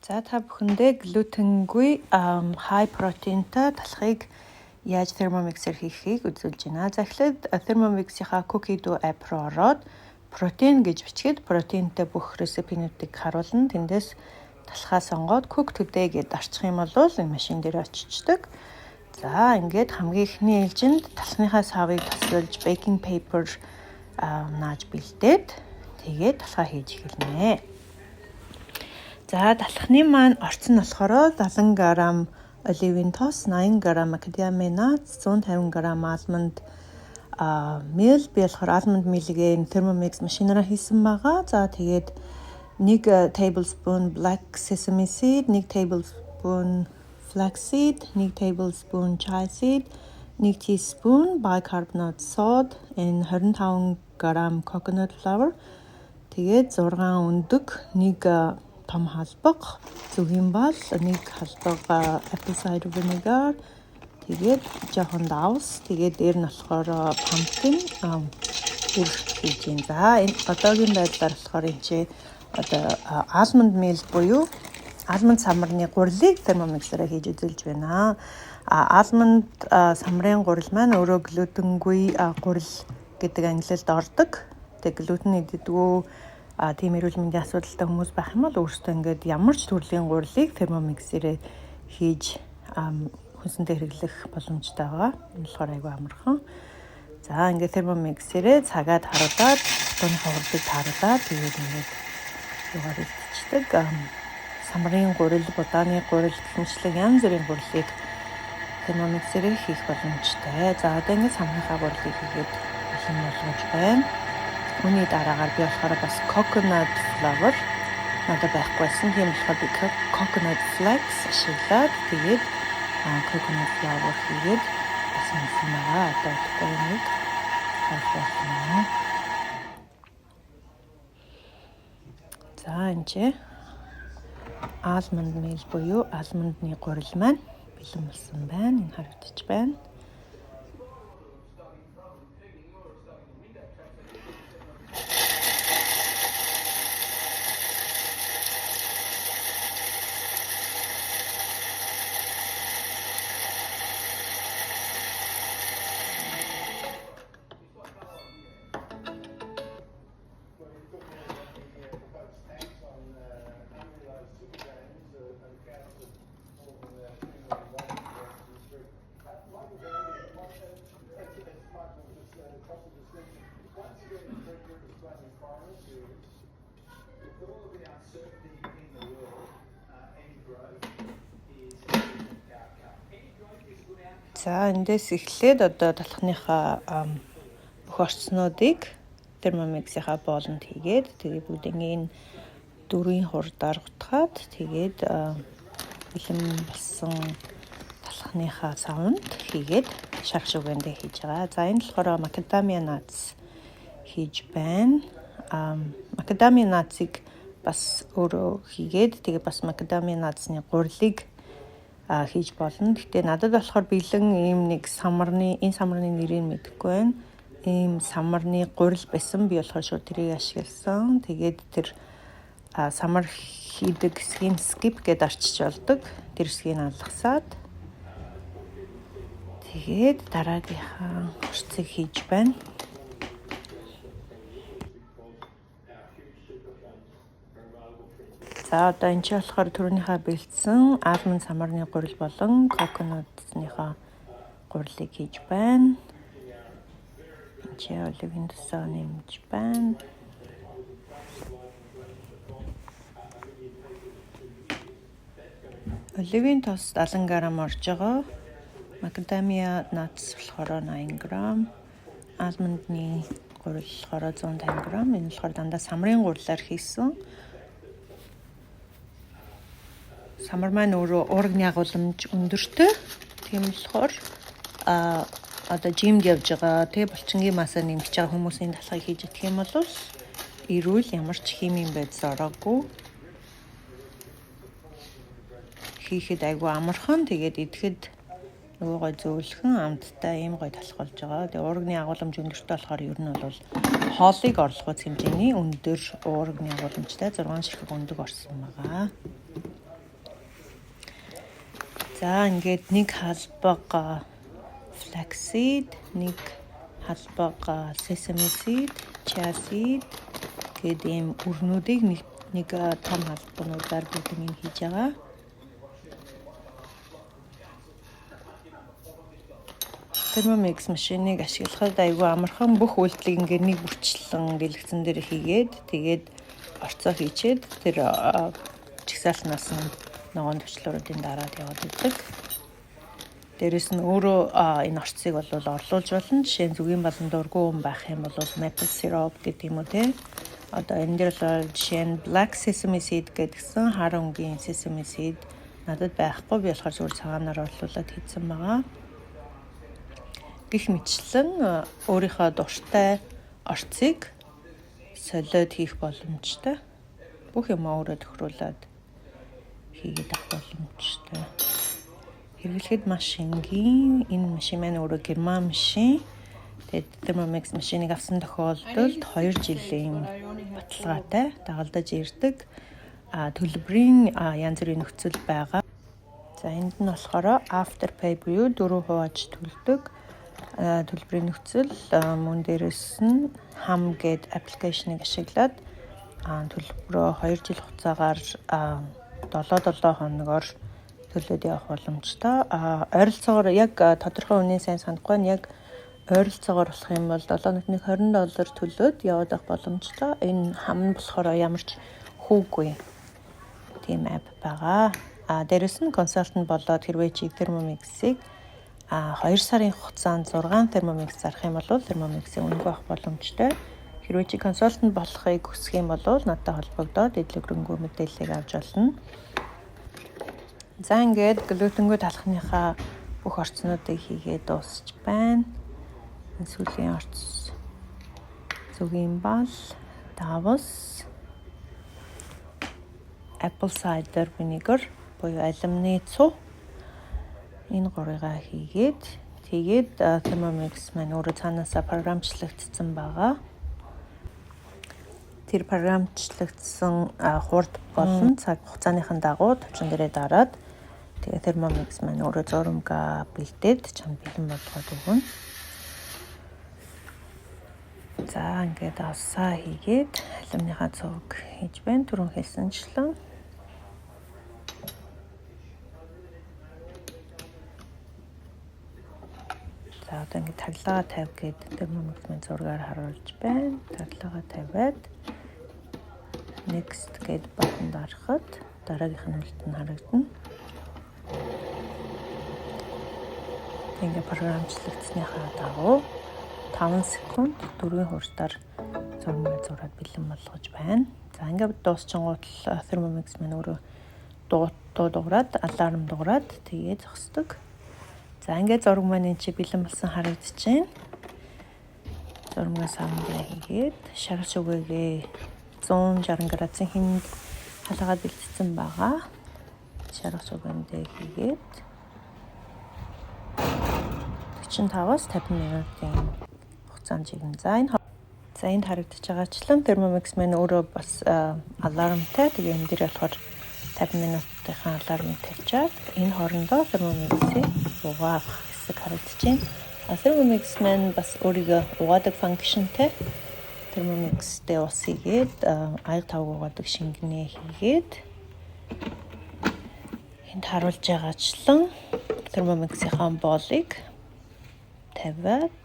За, та бүхэндээ глютенгүй high proteinтай талхыг яаж Thermomix-ээр хийхийг үзүүлж байна. За, эхлээд Thermomix-ийнхаа Cookidoo app руу ороод протеин гэж бичгээд протеинтэй бүх recipe нүүдийг харуулна. Тэндээс талхаа сонгоод cook today гэдээ арчих юм бол энэ машин дээр очичдаг. За, ингээд хамгийн эхний ээлжинд талхныхаа савыг тосолж, baking paper нааж бэлдээд, тэгээд талхаа хийж эхэлнэ. За, талхны маань орц нь болохоор 70 г оливын тос, 80 г macadamia nuts, 150 г almond meal. Би болохоор almond meal-ийг Thermomix машинаараа хийсэн байгаа. За, тэгээд 1 tablespoon black sesame seed, 1 tablespoon flaxseed, 1 tablespoon chia seed, 1 teaspoon bicarbonate soda, and 25 г coconut flour. Тэгээд 6 өндөг, 1 том халбага зөгийн бал, нэг халбага apple cider vinegar, тэгээд жоохон давс, тэгээд дээр нь болохоор pumpkin үр хийж юм. За, энэ одоогийн байдлаар болохоор энэ чи одоо almond meal буюу almond самарны гурилыг Thermomix-аараа хийж үзүүлж байна. А almond самрын гурил маань өөрөө глютенгүй гурил гэдэг ангилалд ордог. Тэгээ глютен иддэггүй, тийм эрүүл мэндийн асуудалтай хүмүүс байх юм бол өөрсдөө ингээд ямар ч төрлийн гурилыг Thermomix-ээрээ хийж хүнсэндээ хэрэглэх боломжтой байгаа. Энэ болохоор айгүй амархан. За, ингээд Thermomix-ээрээ цагаа тааруулаад, тооныхоо хурдыг тааруулаад, тэгээд ингээд юугаар идчихдэг. Самрын гурил, будааны гурил гэх мэтлэг янз бүрийн гурилыг Thermomix-ээрээ хийх боломжтой. За, одоо ингээд самрынхаа гурилыг хийгээд бэлэн болгож байна. Үүний дараагаар би болохоор бас coconut flour надад байхгүй байсан. Тийм болохоор би coconut flakes ашиглаад, тэгээд coconut flour хийгээд бас мэдсэн байгаа. Одоо удахгүй нэг харах болно. За, энэ чи almond meal буюу almond ны гурил маань бэлэн болсон байна. Энэ харагдчих байна. With all of the uncertainty in the world, any growth is a good outcome. Any growth is a good outcome. За, эндээс эхлээд одоо талхныхаа бүх орцнуудыг Thermomix-ийнхаа боолонд хийгээд, тэгээ бүгднийг дөрвийн хурдаар гутгаад, тэгээд бэлэн болсон талхныхаа савнд хийгээд шарх шүгэндээ хийж байгаа. За, энэ болохоор macadamia nuts хийж байна. Macadamia nuts-ыг бас өөрөө хийгээд, тэгээ бас macadamia nuts-ны гурилыг хийж болно. Гэхдээ надад болохоор бэлэн ийм нэг самарны, энэ самарны нэрийг мэдэхгүй байна. Ийм самарны гурил байсан. Би болохоор шууд тэрийг ашигласан. Тэгээд тэр самар хийдэг хэсгийг skip гэдээ арчиж болдог. Тэр хэсгийг алгасаад, тэгээд дараагийнхаа орцыг хийж байна. За, одоо энэ чи болохоор түрүүнийхээ бэлдсэн almond самарны гурил болон coconut ныхаа гурилыг хийж байна. Энд чи оливын тосоо нэмж байна. Оливын тос 70 г орж байгаа. Macadamia nuts болохоор 80 г. Almond ны гурил болохоор 150 г. Энэ болохоор дандаа самрын гурилаар хийсэн. Самар маань өөрөө уурагны агууламж өндөртэй. Тийм болохоор одоо gym д явж байгаа, тэгээ булчингийн масаа нэмж байгаа хүмүүсийн талхыг хийж идэх юм бол эрүүл, ямар ч химийн бодис ороогүй, хийхэд айгүй амархан, тэгээд идэхэд нөгөө гой зөөлхөн амттай ийм гой талх болж байгаа. Тэгээ уурагны агууламж өндөртэй болохоор ер нь бол хоолыг орлохуйц хэмжээний өндөр уурагны агууламжтай 6 ширхэг өндөг орсон байгаа. За, ингээд нэг халбага flaxseed, нэг халбага sesame seed, chia seed гээд ийм үрнүүдийг нэг нэг том халбануудаар бүгднийг хийж байгаа. Thermomix машиныг ашиглахад айгүй амархан, бүх үйлдэлийг ингээд нэг бүрчлэн дэлгэцэн дээр хийгээд, тэгээд орцоо хийчээд, тэр жагсаалтнаас нь ногоон товчлууруудын дараад яваад байдаг. Дээрээс нь өөрөө энэ орцыг бол орлуулж болно. Жишээ нь зүгийн балан дургүй хүн байх юм бол maple syrup гэдэг юм уу, те. Одоо энэ дээр бол жишээ нь black sesame seed гэдгсэн хар өнгийн sesame seed надад байхгүй. Би болохоор зүгээр цагаанаар орлуулад хийсэн байгаа. Гэх мэтчлэн өөрийнхөө дуртай орцыг солиод хийх боломжтой. Бүх юм өөрөө тохируулаад хийгээд авах боломжтой. Хэрэглэхэд маш энгийн. Энэ машин маань өөрөө герман машин. Тэгээд Thermomix машиныг авсан тохиолдолд 2 жилийн баталгаатай дагалдаж ирдэг. Төлбөрийн янз бүрийн нөхцөл байгаа. За, энд нь болохоор Afterpay буюу дөрөв хувааж төлдөг төлбөрийн нөхцөл, мөн дээрээс нь Humm гээд application ыг ашиглаад төлбөрөө 2 жил хугацаагаар 7 7 хоногор төлөөд явах боломжтой. Ойролцоогоор, яг тодорхой үнийн сайн санахгүй нь, яг ойролцоогоор болох юм бол 7 хоногт нэг 20 доллар төлөөд яваад авах боломжтой. Энэ Humm нь болохоор ямар ч хүүгүй тийм app байгаа. Дээрээс нь consultant болоод хэрвээ чи Thermomix-ыг 2 сарын хугацаанд 6 Thermomix зарах юм бол Thermomix-ийг үнэгүй авах боломжтой. Хэрвээ чи consultant болохыг хүсэх юм бол надтай холбогдоод дэлгэрэнгүй мэдээллийг авч болно. За, ингээд глютенгүй талхныхаа бүх орцнуудыг хийгээд дуусч байна. Энэ сүүлийн орц зүгийн бал, давс, apple cider vinegar буюу алимны цу, энэ гурыгаа хийгээд, тэгээд Thermomix маань өөрөө цаанаасаа програмчлагдсан байгаа. Тэр програмчлагдсан хурд болон цаг хугацааныхын дагуу товчон дээрээ дараад, тэгээ Thermomix маань өөрөө зурмгаа бэлдээд чамд бэлэн болгоод өгнө. За, ингээд авсаа хийгээд алимныхаа цуг хийж байна. Түрүүн хэлсэнчлэн. За, одоо ингээд таглаагаа тавь гээд Thermomix маань зургаар харуулж байна. Таглаагаа тавиад next гээд button дарахад дараагийнх нь үлдэн харагдана. Ингээ програмчлагдсныхаа дагуу 5 секунд 4-ийн хурдаар зурмгаа зураад бэлэн болгож байна. За, ингээд дуусчингуут Thermomix маань өөрөө дуу дуугараад, alarm дуугараад, тэгээд зогсдог. За, ингээд зураг маань энэ чи бэлэн болсон харагдаж байна. Зурмгаа савнгаа хийгээд шарга шүгээгээ 160 градусын хинд халаагаад бэлтсэн байгаа. Шарга шүгээндээ хийгээд 45-аас 50 минутын хугацаанд жигнэ. За, энд харагдаж байгаачлан Thermomix маань өөрөө бас alarm тай. Тэгээ энэ дээр болохоор 50 минутынхаа alarm ыг тавьчаад энэ хоорондоо Thermomix-ийг угаах хэсэг харагдаж байна. Thermomix маань бас өөрийгөө угаадаг function тай. Thermomix-тэй ус хийгээд, аяг тавг угаадаг шингэнээ хийгээд, энд харуулж байгаачлан Thermomix-ийн bowl ыг тавиад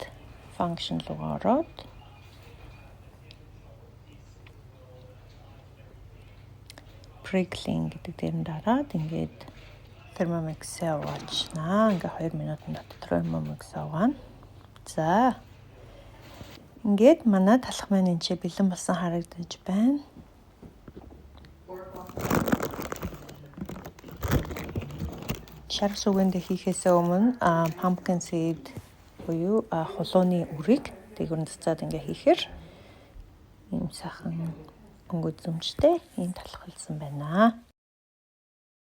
function руу ороод pre-clean гэдэг дээр нь дараад ингээд Thermomix-ээ угаачнаа. Ингээ 2 минутын дотор Thermomix угаана. За. Ингээд манай талх маань энэ чи бэлэн болсон харагдаж байна. Шарга шүгээндээ хийхээсээ өмнө pumpkin seed буюу хулууны үрийг дээгүүр нь цацаад ингээ хийхээр ийм сайхан өнгө үзэмжтэй ийм талхалсан байна.